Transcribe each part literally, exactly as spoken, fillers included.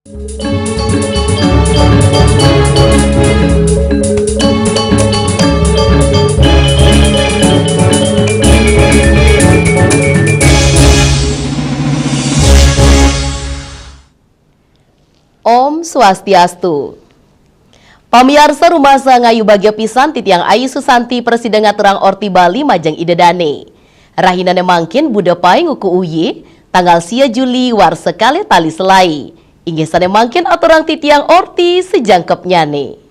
Om Swastiastu. Pamiarsa, rumasa ngayu bagia pisan titiang Ayu Susanti prasida ngaturang orti Bali majeng ida dane. Rahinane mangkin Buda Pai nguku uyi, tanggal sia Juli warsa kalih tali selae. Inggih sane mangkin aturang titiang orti sajangkepnyane.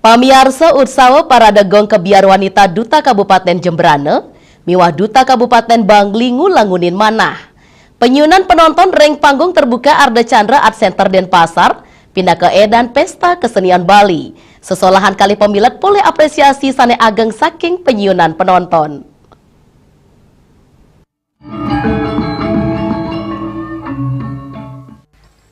Pamiarsa, Utsawa Parade Gong Kebiar Wanita Duta Kabupaten Jembrana miwah Duta Kabupaten Bangli ngulangunin manah. Penyunan penonton ring Panggung Terbuka Ardha Candra Art Center Denpasar pinaka edan Pesta Kesenian Bali. Sesolahan kalih pamilet polih apresiasi sane ageng saking penyunan penonton.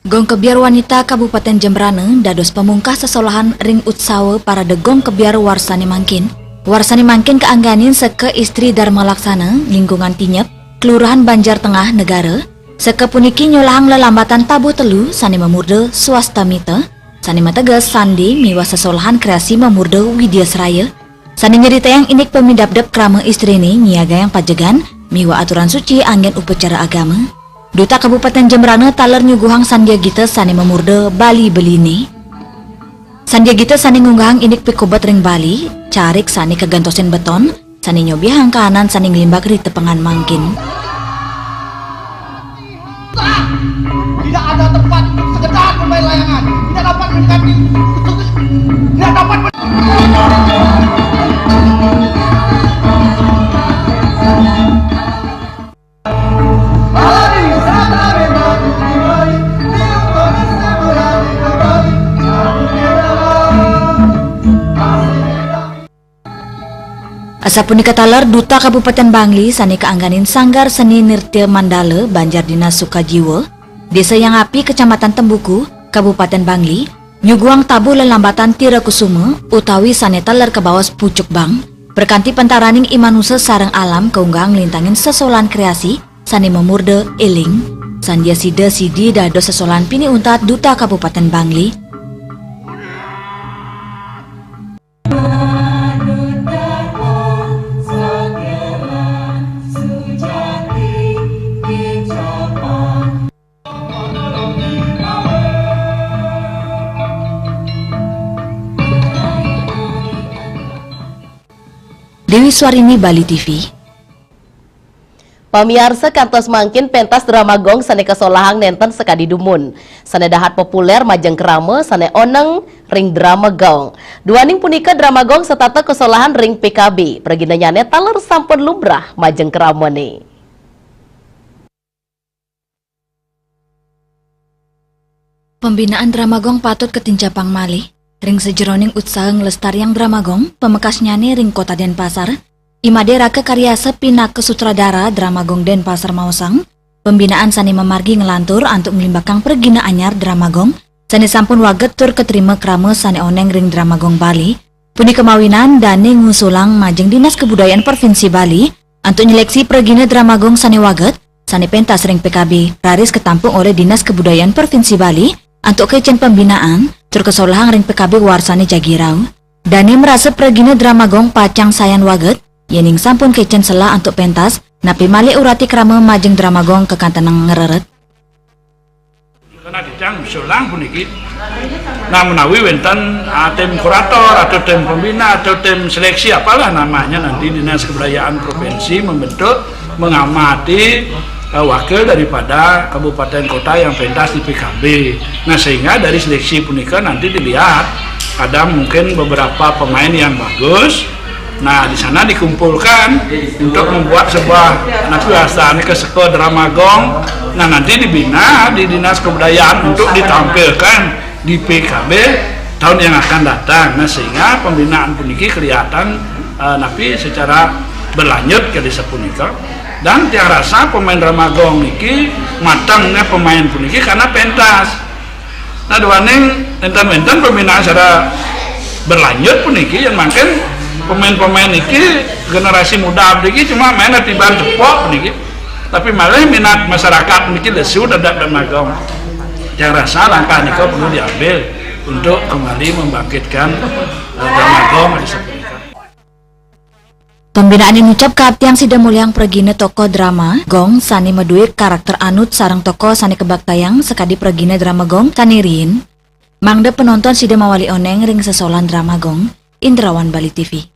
Gong Kebiar Wanita Kabupaten Jembrana dados pamungkas sesolahan ring Utsawa Parade Gong Kebiar warsane mangkin. Warsane mangkin kaangganin seka Istri Dharma Laksana, Lingkungan Tinyep, Kelurahan Banjar Tengah, Negara. Seka puniki nyolahang lelambatan tabuh telu sane mamurda Swastamita, sane mateges sandi miwah sesolahan kreasi mamurda Widyasraya, sane nyritayang indik pamidabdab krama istrine, nyiagayang pajegan miwah aturan suci anggen upacara agama. Duta Kabupaten Jembrana taler nyuguhang Sandya Gita sane mamurda Bali Beline. Sandya Gita sane ngunggahang indik pikobet ring Bali, carik sane kagentosin beton, sane nyobihang kahanan sane nglimbak ri tepengan mangkin. Tidak ada tempat untuk sekedar bermain layangan. Tidak dapat mendekati. Tidak dapat. Asapunika taler Duta Kabupaten Bangli sane kaangganin Sanggar Seni Nirtya Mandala Banjar Dinas Sukajiwa, Desa Yang Api, Kecamatan Tembuku, Kabupaten Bangli, nyuguhang tabuh lelambatan Tira Kusuma utawi sane taler kabaos Pucuk Bang, prakanti pantaraning imanusa sareng alam kaunggahang nglintangin sesolahan kreasi sane mamurda eling. Sandya sida sidi dados sesolahan pinih untat Duta Kabupaten Bangli. Dewi Swarini, Bali T V. Pamiarsa, kantos mangkin pentas drama gong sane kasolahang nenten sakadi dumun. Sane dahat populer majeng krama sane oneng ring drama gong. Duaning punika drama gong setata kasolahang ring P K B. Praginanyane taler sampun lumrah majeng kramane. Pembinaan drama gong patut katincapang malih. Ring sajeroning utsaha nglestariang drama gong, pamekasnyane ring Kota Denpasar, I Made Raka Karyasa pinaka sutradara drama gong Denpasar maosang, pembinaan sane mamargi nglantur antuk nglimbakang pragina anyar drama gong sane sampun waget tur katrima krama sane oneng ring drama gong Bali. Punika mawinan dane ngusulang majeng Dinas Kebudayaan Provinsi Bali antuk nyeleksi pragina drama gong sane waget, sane pentas ring P K B, raris katampung olih Dinas Kebudayaan Provinsi Bali antuk kaicen pembinaan, tur kasolahang ring P K B warsane jagi rauh. Dane marasa pragina drama gong pacang sayan waget, yening sampun kaicen selah antuk pentas, napi malih urati krama majeng drama gong kakantenang ngreret. Karena titiang usulang puniki, nah, menawi wenten, ah, tim kurator atau tim pembina atau tim seleksi, apalah namanya, nanti Dinas Kebudayaan Provinsi membentuk, mengamati, eh, wakil daripada kabupaten kota yang pentas di P K B. Nah, sehingga dari seleksi punika nanti dilihat ada mungkin beberapa pemain yang bagus, nah, di sana dikumpulkan untuk membuat sebuah, napi wastane, keseka drama gong. Nah, nanti dibina di Dinas Kebudayaan untuk ditampilkan di P K B tahun yang akan datang. Nah, sehingga pembinaan puniki kelihatan, eh, napi secara berlanjut kadi sapunika. Dan tiang rasa pemain drama gong niki mateng, nah, pemain puniki karena pentas. Nah, duaning énten-énten pembinaan secara berlanjut puniki, yang mungkin pemain-pemain niki, generasi muda niki cuma main tiban cepok puniki. Tapi malah minat masyarakat niki lesu terhadap Drama Gong. Yang rasa langkah nika perlu diambil untuk kembali membangkitkan, eh, Drama Gong. Pembinaan inucap kaaptiang sida muliang pragina tokoh drama gong sané madué karakter anut sareng tokoh sané kabaktayang sakadi pragina drama gong sané riin. Mangda penonton sida mawali onéng ring sesolan drama gong. Indrawan, Bali T V.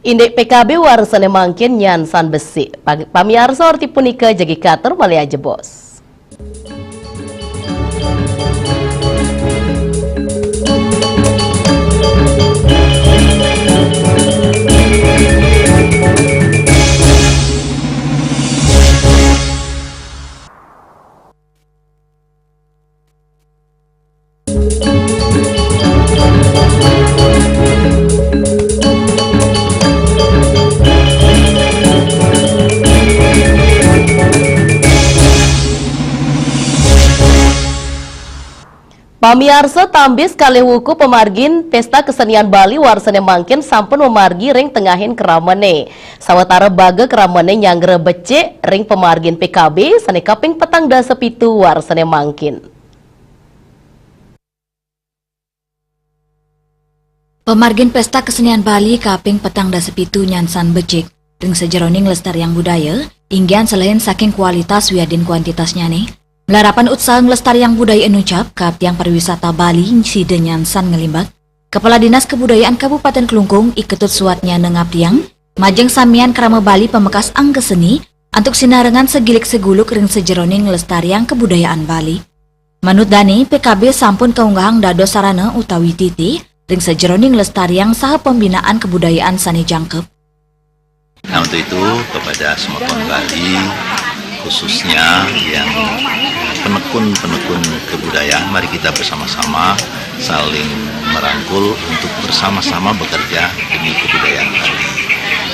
Indik P K B warisané mangkin nyansan besik. Pa-, pamiarsa, orti punika jagi katur malih ajebos. Pamiarsa, tambis kalih wuku pamargin Pesta Kesenian Bali warisané mangkin sampun mamargi ring tengahing kramané. Sawatara baga kramané nyanggra becik ring pamargin P K B sané kaping petang dasa pitu warisané mangkin. Pamargin Pesta Kesenian Bali kaping petang dasa pitu nyansan becik ring sajeroning nglestariang budaya, inggihan selehin saking kualitas wiadin kuantitasnyané. Malarapan utsaha nglestariang budaya inucap, kaaptiang pariwisata Bali sida nyansan nglimbak. Kepala Dinas Kebudayaan Kabupaten Klungkung, I Ketut Suwatnyana ngaptiang, majeng samian krama Bali pamekas angga seni, antuk sinarengan segilik seguluk ring sajeroning nglestariang kabudayaan Bali. Manut dané, P K B sampun kaunggahang dados sarana utawi titi ring sajeroning nglestariang saha pembinaan kabudayaan sané jangkep. Nah, untuk itu, kepada semeton Bali, khususnya yang penekun-penekun kebudayaan, mari kita bersama-sama saling merangkul untuk bersama-sama bekerja demi kebudayaan Bali.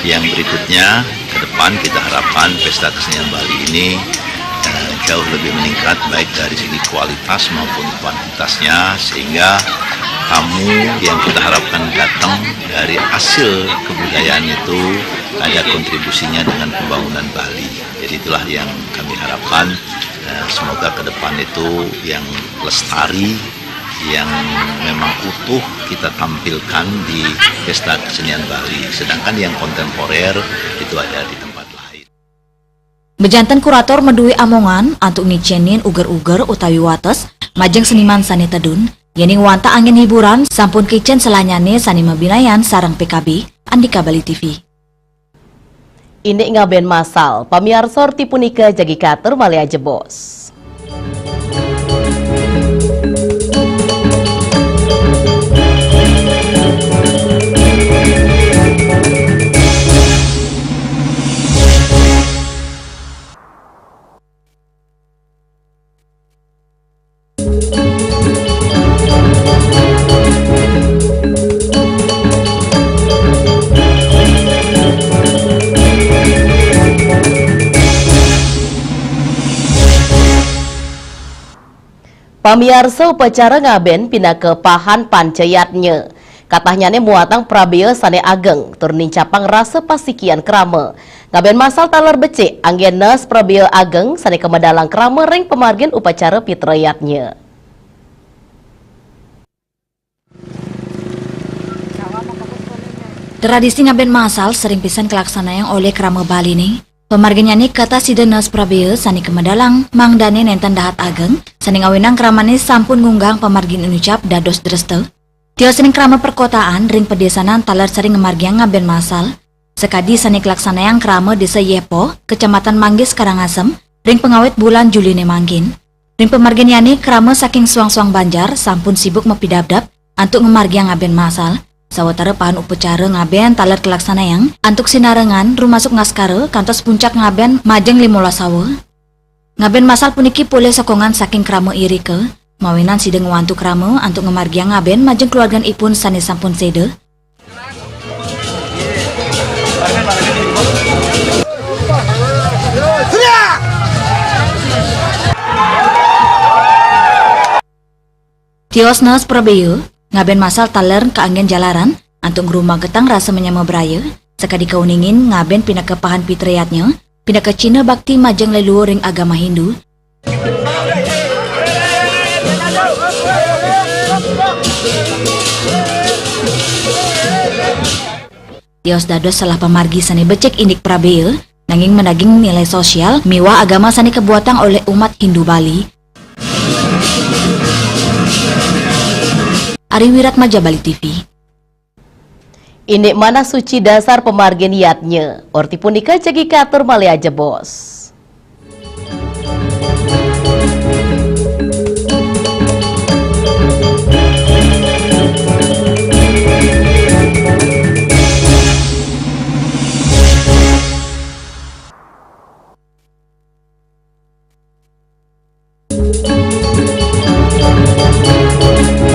Yang berikutnya, ke depan kita harapkan Pesta Kesenian Bali ini, eh, jauh lebih meningkat, baik dari segi kualitas maupun kuantitasnya, sehingga tamu yang kita harapkan datang dari hasil kebudayaan itu ada kontribusinya dengan pembangunan Bali. Jadi, itulah yang kami harapkan. Eh, semoga ke depan itu yang lestari, yang memang utuh kita tampilkan di Pesta Kesenian Bali. Sedangkan yang kontemporer itu ada di tempat lain. Bejanten kurator madué amongan antuk ngicénin uger-uger utawi wates majeng seniman sané tedun, yéning wantah anggén hiburan sampun kicén selahnyané sané mabinayan sareng P K B. Andika, Bali T V. Indik ngabén masal, pamiarsa, orti punika jagi katur malih ajebos. Pamiarsa, upacara ngabén pinaka pahan pancayatnya. Katahnyané muatang prabéa sané ageng, tur nincapang rasa pasikian krama. Ngabén masal taler becik, anggén nes prabéa ageng sané kamedalang krama ring pamargin upacara pitrayatnya. Tradisi ngabén masal sering pisan kalaksanayang olih krama Baliné. Pamarginnyané kathah sida nes prabéa sané kamedalang, mangdané nénten dahat ageng, sané ngawinang kramané sampun ngunggahang pamargin inucap dados dresta. Tiosaning krama perkotaan ring padésanan taler sering ngamargiang ngabén masal, sakadi sané kalaksanayang krama Désa Yéhpoh, Kecamatan Manggis, Karangasem, ring pangawit bulan Juliné mangkin. Ring pamarginnyané, krama saking suang-suang banjar sampun sibuk mapidabdab antuk ngamargiang ngabén masal, sawatara pahan upacara ngabén taler kalaksanayang antuk sinarengan rumasuk ngaskara kantos puncak ngabén majeng limolas hawa. Ngabén masal puniki polih sokongan saking krama irika, mawinan sida ngwantu krama antuk ngamargiang ngabén majeng kaluarganipun sané sampun séda. Tios nes prabéa, ngaben masal taler kaanggén jalaran, antuk ngrumagetang rasa manyama braya, sakadi kauningin ngaben pinaka pahan pitrayatnya, pinaka cihna bakti majeng leluhur ring agama Hindu. Tios dados salah pamargi sané becik indik prabéa, nanging madaging nilai sosial miwah agama sané kabuatang olih umat Hindu Bali. Ari Wiratmaja, Bali T V. Indik manah suci dasar pamargin yadnya. Orti punika jagi katur malih ajebos.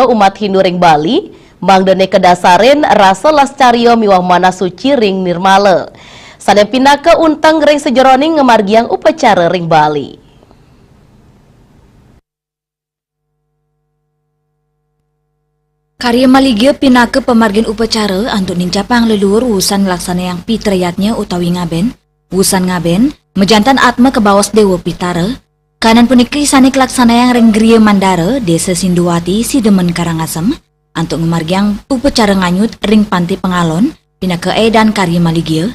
Umat Hindu ring Bali, mangdané kadasarin rasa lascarya miwah manah suci ring nirmala. Sané pinaka unteng ring sajeroning ngamargiang upacara ring Bali. Karya maligia pinaka pamargin upacara antuk nincapang leluhur wusan nglaksanayang pitrayatnya utawi ngaben. Wusan ngaben, majanten atma kabaos Déwa Pitara. Kanan puniki sané kalaksanayang ring Griya Mandara, Désa Sinduwati, Sidemen, Karangasem, antuk ngamargiang upacara nganyut ring Panti Pangalon, pinaka édan karya maligia.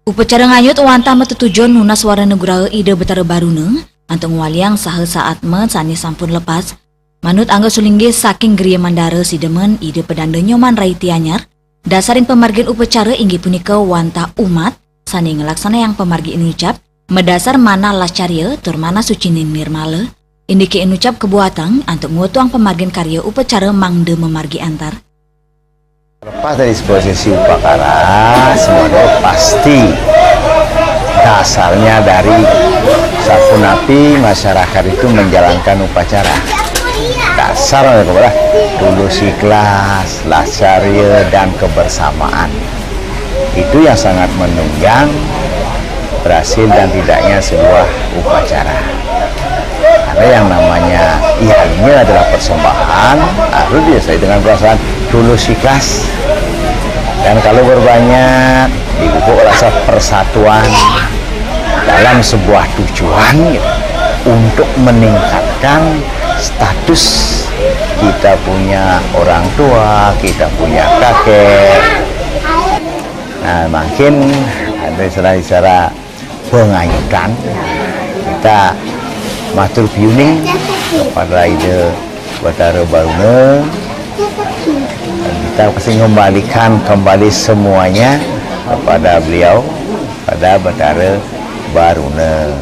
Upacara nganyut wantah matetujon nunas wara nugraha Ida Betara Baruna, antuk ngwaliang saha saatma sané sampun lepas. Manut angga sulinggih saking Griya Mandara Sidemen Ida Pedanda Nyoman Rai Tianyar, dasarin pamargin upacara inggih punika wantah umat sané nglaksanayang pamargi inucap, madasar manah lascarya tur manah sucining nirmala. Indiké inucap kabuatang antuk ngwetuang pamargin karya upacara mangda mamargi antar. Lepas dari sebuah sesi upakara, semuanya pasti dasarnya dari sapunapi masyarakat itu menjalankan upacara. Dasar adalah tulus ikhlas, lascarya, dan kebersamaan. Itu yang sangat menunjang berhasil dan tidaknya sebuah upacara. Karena yang namanya yadnya adalah persembahan, harus disertai dengan perasaan tulus ikhlas. Dan kalau berbanyak, dipupuk rasa persatuan dalam sebuah tujuan gitu, untuk meningkatkan status kita punya orang tua, kita punya kakek. Nah, makin ada istilah-istilah pengayutan, kita matur piuning kepada Ida Betara Baruna, dan kita pasti mengembalikan kembali semuanya kepada beliau, pada Betara Baruna.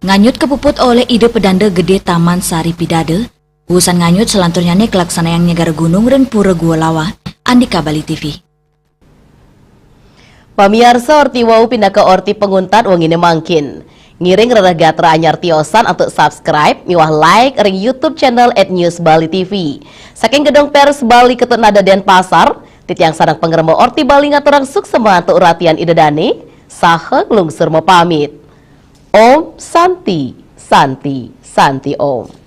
Nganyut kapuput olih Ida Pedanda Gedé Taman Sari Pidada. Wusan nganyut salanturnyané kalaksanayang nyegara gunung ring Pura Gua Lawah, Andika Bali T V. Pamiarsa, orti wau pinaka orti panguntat wenginé mangkin. Ngiring rereh gatra anyar tiosan antuk subscribe miwah like ring YouTube channel at News Bali T V. Saking Gedung Pers Bali Ketut Nada Denpasar, titiang sareng pangrembag Orti Bali ngaturang suksma antuk ratian Ida dané, saha nglungsur mapamit. Om Santi, Santi, Santi Om.